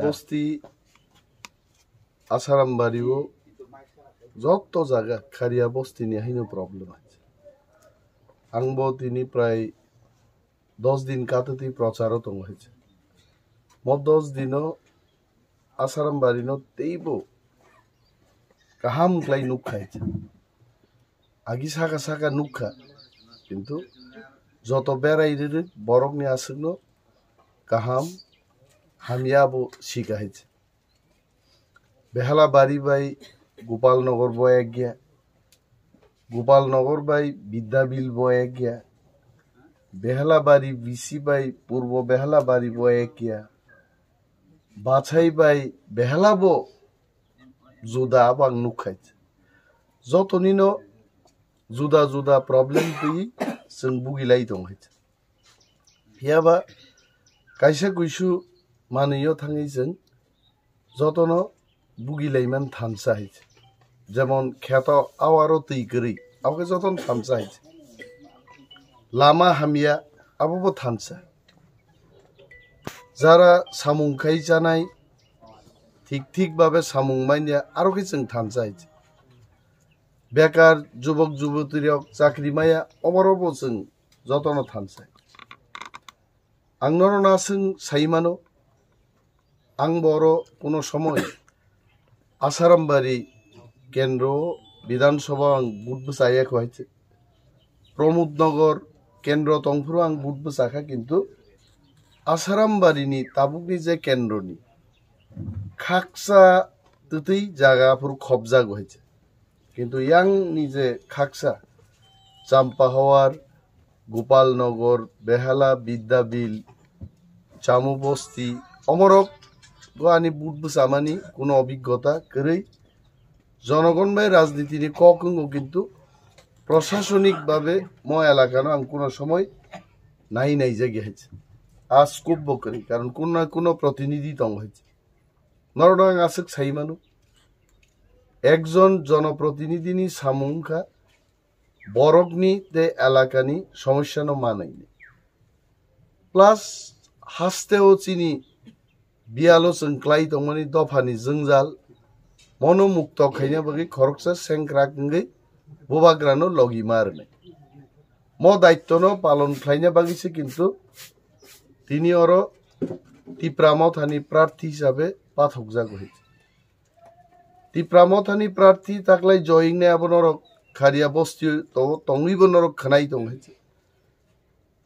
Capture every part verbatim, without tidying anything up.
Bosti Asaram bari o joto jaga Kharia bosti ni haino problem hai. Ang bo tini prai dos din katwtwi prochar o tongo hai. Mo dos dino Asaram bari no teibo kaham khlai nuk khai. Agi saka saka nukha, kintu joto berai rwrwk borokni aswkno kaham hamya bo sika hai. Behala bari bai Gopal Nogor bo ek gya, Gopal Nogor bai Bidya Bil bo ek gya, Behala bari bisi bai Purbo Behala bari bo ek gya, Bachai bai Behala bo juda abo ang nuk khai. Jotonino juda juda problem twi chwng bugilai tong hai. Phiyaba kaisa kuisu manwi o thangwi chwng jotono bugilaiman thansa hai. Jemon kheto awaro twi kwrwi, abo khe jotono thansa hai. Lama hamya, abo bo thansa. Jara samung khai chanai, thik thik babe samung manya, aro khe chwng thansa hai. Bekar jubok jubotirok chakri maya, oboro bo chwng jotono thansa. Ang norokno aswng sai mano, ang bo oro kuno somoi Asaram bari kendro Bidhan Sabha ang vote bwchaya kho hai. Pramod Nagar kendro tongphuru ang vote bwchakha, kintu Asaram bari ni tabukni je kendro ni khaksa twtwi jaga aphuru khobjago hai. Kintu yang ni je khaksa Champahawar, Gopal Nogor, Behala, Bidya Bil, Chamu Bosti, omorok go ani vote bwchamani kuno obiggota kwrwi. Jonogon bai rajniti ni kok wngo, kintu prashasonik babe mo elaka no ang kuno somoi nai naijagya hai. A scope bo kwrwi, karon kuno na kuno protinidhi tongo hai. Norokno ang aswk sai mano, ekjon jonoprotinidhi ni samung wngkha borokni tei elakani somosya no manwi. Plus, hasteo chini biyalo chwng klai tongmani dophani jwngjal, mono mukto khaina bagwi khoroksa sengkrak wngwi bubagrano logi ma rwnai. Mo daitwno palon khlaina bagwi se kintu tini oro Tipra Mothani prarthi hisabe pathokjago hai. Tipra Mothani prarthi taklai joingnai abo norok Kharia bosti to tongwibo norok khwnai tong hai.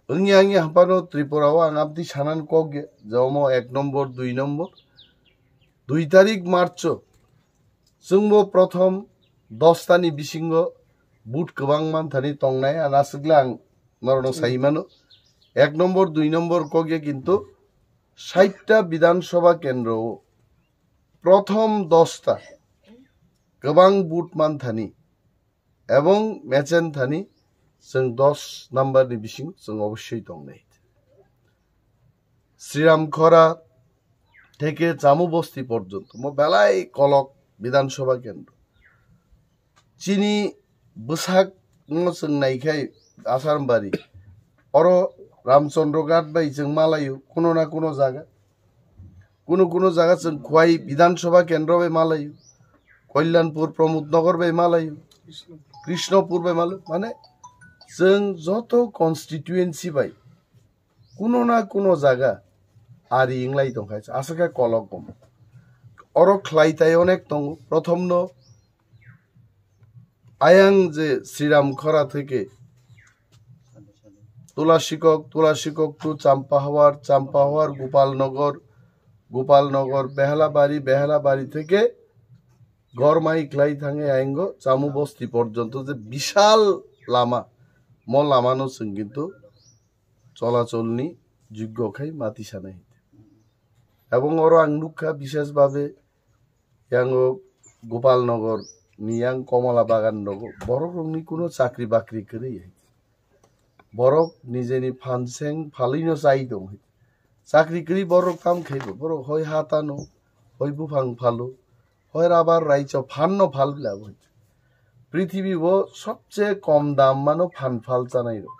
Wngya wngya haphano Tripura o ang abdi sanan kok ya, jomo ek nombor, dui nombor. Dui tarik March o chwngbo prothom dos tani bisingo vote kwbang manthani tongnai, ang aswkle ang norokno sai mano. Ek nombor, dui nombor kok ya, kintu sait ta Bidhan Sabha kendro o prothom dos ta kwbang vote manthani ebong mechen thani chwng dos number ni bising chwng obossoi tongnai. Sriram Khora theke Chamu Bosti porjonto mo belai kolok Bidhan Sabha kendro. Chini bwsak no chwng naikhai Asarambari, oro Ramchandra Ghat bai chwng malaio kuno na kuno jaga. Kuno kuno jaga chwng Khwai Bidhan Sabha kendro bai malaio, Kalyanpur Pramod Nagar bai malaio, Krishnapur bai malaio. Mane chwng joto constituency bai kuno na kuno jaga ari wnglai tongkha, aswk khe kolok komo. Oro khlai tai onek tongo. Prothom no ayang je Sriram Khora theke Tulasikok, Tulasikok to Champahawar, Champahawar Gopalnagar, Gopalnagar Behalabari, Behalabari theke Gormai khlai thange ayang go Chamu Bosti porjonto je bishal lama, mo lama no chwng kintu cholacholni jogyo khai mati sanai. Ebong oro ang nukha bishesh babe yango Gopalnagar ni yang Komala Bagan rogo borok rokni kuno chakri bakri kwrwi. Borok nijeni phan seng phalwi no chai tong. Chakri kwrwi borok tam khaibo, borok hoi ha tano, hoi buphang phalo, hoi rabar raicho phan no phal bla bo. Prithibi bo sobse kom dam mano phan phal chanai rok.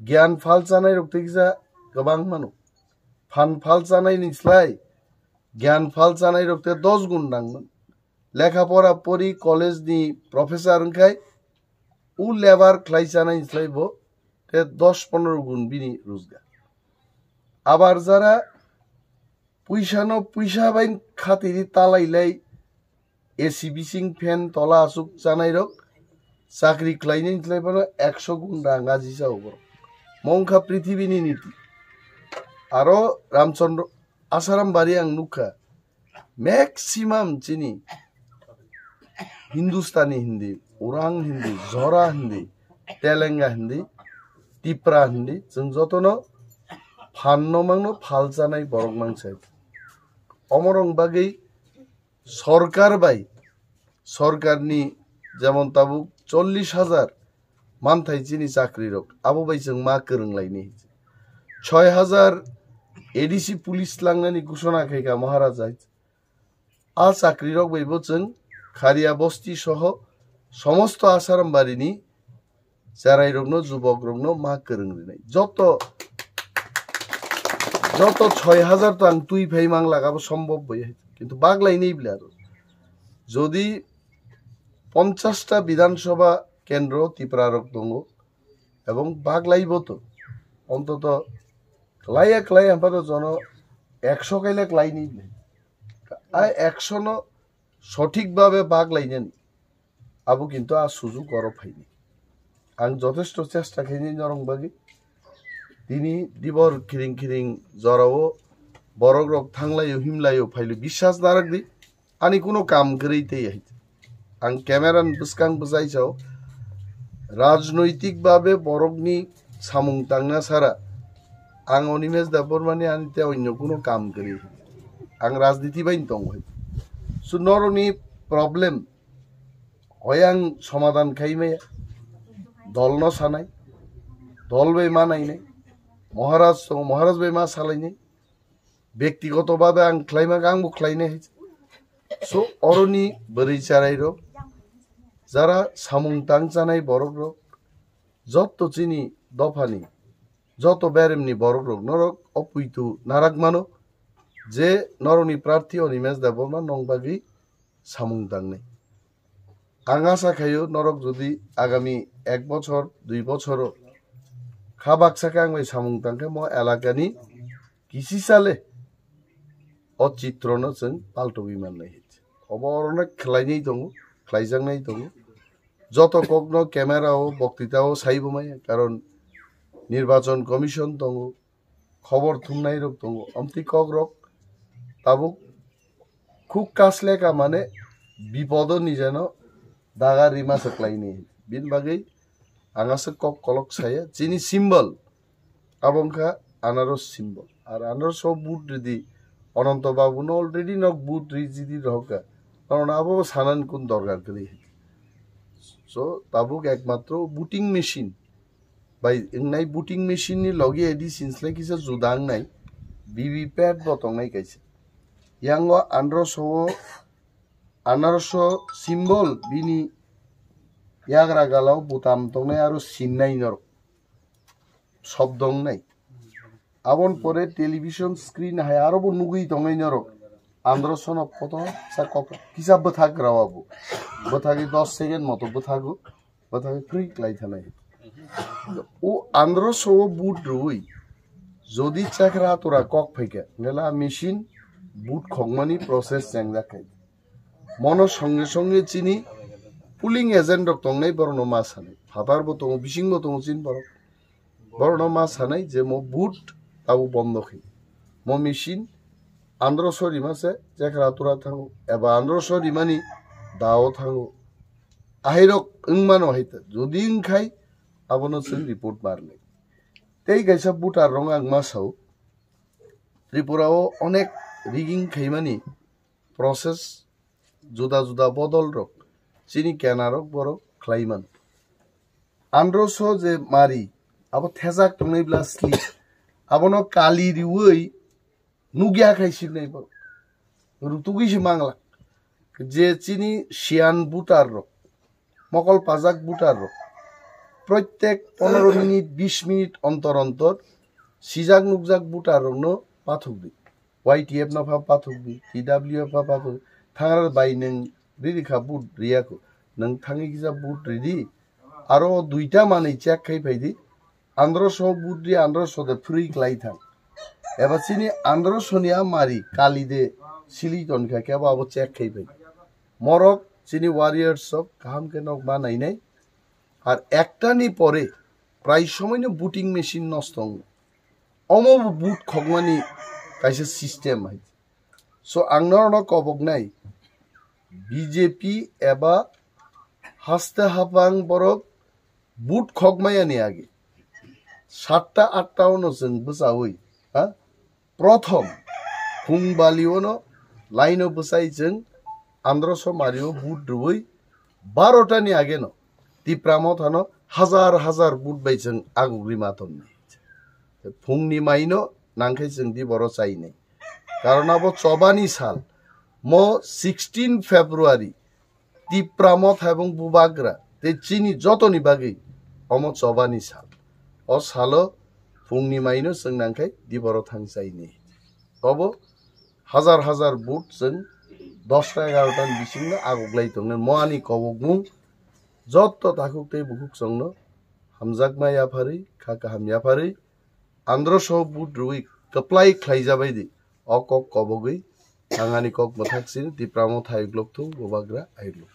Gyan phal chanai rok tiksa kwbang mano. Phan phal chanai ni slai Gyan phal chanai rok te dos gun nangman. Lekha pora pori college ni professor wngkhai u labour khlai chanai slai bo te dos pondro gun bini rojgar. Abar jara puisa no puisa bai khatiri talai lai A C bising fan tola asuk chanai rok chakri khlainai slai bono ekso gun rang aji chao borok. Mongkha prithibini niti. Aro Ramchandra Asaram bari ang nukha maximum chini Hindustani Hindi, Orang Hindi, Jora Hindi, Telenga Hindi, Tipra Hindi, chwng jotono phan no mangno phal chanai borok mangsa. Omorong bagwi sorkar bai, sorkarni jemon tabuk chollish hajar manthai chini chakri rok, abo bai chwng ma kwrwng laini. Choi hajar A D C police langnani gusona khaika Maharaja. A chakri rok bai bo chwng Kharia bosti soho somosto Asaram barini cherai rokno, jubok rokno ma kwrwng rinai. Joto, joto choi hajar to ang twi phai mang laga bo sombhob bai. Kintu baglai nei bla aro. Jodi ponchash ta Bidhan Sabha kendro Tipra rok tongo ebong baglai bo to. Ontoto klaiya klaiya hampano jono ekso kaila klai nei bla. A ekso no sothik bhabe baglai nani. Abo kintu a sujuk oro phaini. Ang jothesto chesta khaini norong bagwi. Tini dibor khiring khiring jorao borok rok thanglaio, himlaio, phailo biswas narak di. Ani kuno kam kwrwi tei hai. Ang camera ni bwskang bwsai sao. Rajnoitik babe borokni samung tangna sara ang Animesh Debbarmani ani te onyo kuno kam kwrwi. Ang rajniti bai tong hai. So noroni problem hoyang somadan khai maya. Dol no sanai. Dol bai ma nainai. Maharaj tongo, Maharaj bai ma salainai. Bektigoto bhabe ang khlaima, ang bo khlainai hai. So, oroni bwrwi charai rok, jara samung tang chanai borok rok, jotto chini dophani, jotto beremni borok rok, norok o puitu narak mano, je norokni prarthi Animesh Debbarma nong bagwi samung tangnai. Ang asa khaio norok jodi agami ek bochor, dui bochoro kha baksa khe ang bai samung tangkhe mo elakani kisi sale o chitrono chwng paltogwi mannai. Obo orono khlainai tongo, khlaijaknai tongo. Joto kokno camera o, boktita o saibo maya, karon Nirbachon Commission tongo, khobor thumnai rok tongo. Amtwi kok rok tabuk khuk kasleka mane bipodo nijeno daga rima se klaini. Bin bagwi ang aswk kok kolok saya. Chini symbol abo wngkha anaros symbol. Ar anaros o vote ridi Ananto Babu no already nok vote rijidi rohka. Karon abo sanan kun dorkar kwrwi. So tabuk ekmatro voting machine bai wngnai, voting machine ni logi A D C ni slai kisa juda wngnai, V V P A T bo tongnai kaisa. Yango androso o, anarso symbol bini yagra gala o butam tongnai aro sinnai norok sobdo wngnai. Abon pore television screen hai aro bo nugwi tongnai norok. Androso no photo sa kok kisa bwthak rawa bo. Bwthagwi dos second moto bwthago. Bwthagwi free klai thanai. O androso o vote rwi jodi chakra tura kok phaikha, ngela machine vote khokmani process chengjak khai. Mono songe songe chini polling agent rok tongnai borokno ma sanai. Phatar bo tongo, bising bo tongo chini borok. Borokno ma sanai je mo vote abo bondo khai. Mo machine androso rima se chekra tura thango, eba androso rimani dao thango. Ahairok wngmano hai ta. Jodi wngkhai abono chwng report marnai. Tei kaisa voter rok ang ma sao, Tripura o onek rigging khaimani process juda juda bodol rok chini kena rok borok khlai mano. Androso je mari abo thejak tongnai bla sli abono kali riwi nugya khai sinai borok rutugwi se mangla je chini siyan voter rok mokol pajak voter rok proitek pondro minute bis minute ontor ontor sijak nukjak voter rokno pathok di. Y T F no pha pathuk di, T W F pha pathuk. Thangra bai nwng riri kha vote riya kho. Nwng thangwi kisa vote ridi. Aro duita manwi check khai phai di. Androso vote ri, androso de free klai thang. Eba chini androso ni a mari kali de sili ton kha khe abo check khai phai. Morok chini warriors sok kaham khe nok ma nainai. Ar ekta ni pore prai somoi no voting machine nosto wngo. Omo bo vote khokmani kaisa system hai. So ang norokno koboknai, B J P eba haste hapang borok vote khokmayani age satta atta ono chwng bwchaui, ha? Prothom phung bali ono line o bwchai chwng androso mario vote rwui barota ni age no Tipra Mothano hajar hajar vote bai chwng agugri ma tongni. Phungni maino nangkhe chwng di boro chainai. Karon abo chobani sal. Mo sixteen February Tipra Motha ebong Bubagra tei chini jotoni bagwi omo chobani sal. O salo phungni maino chwng nangkhe di boro thang chainai. Obo hajar hajar vote chwng dosta egarota ni bisingno aguglai tongnai. Mo ani kobokmung jotto takhuk tei bukhuk chwngno hamjakma yapharwi, kha kaham yapharwi, androso vote rwui kwplai khlaijabai di. O kok kobogwi ang ani kok mwthak sini Tipra Motha ayuk lok thung, Bubagra ayuk lok.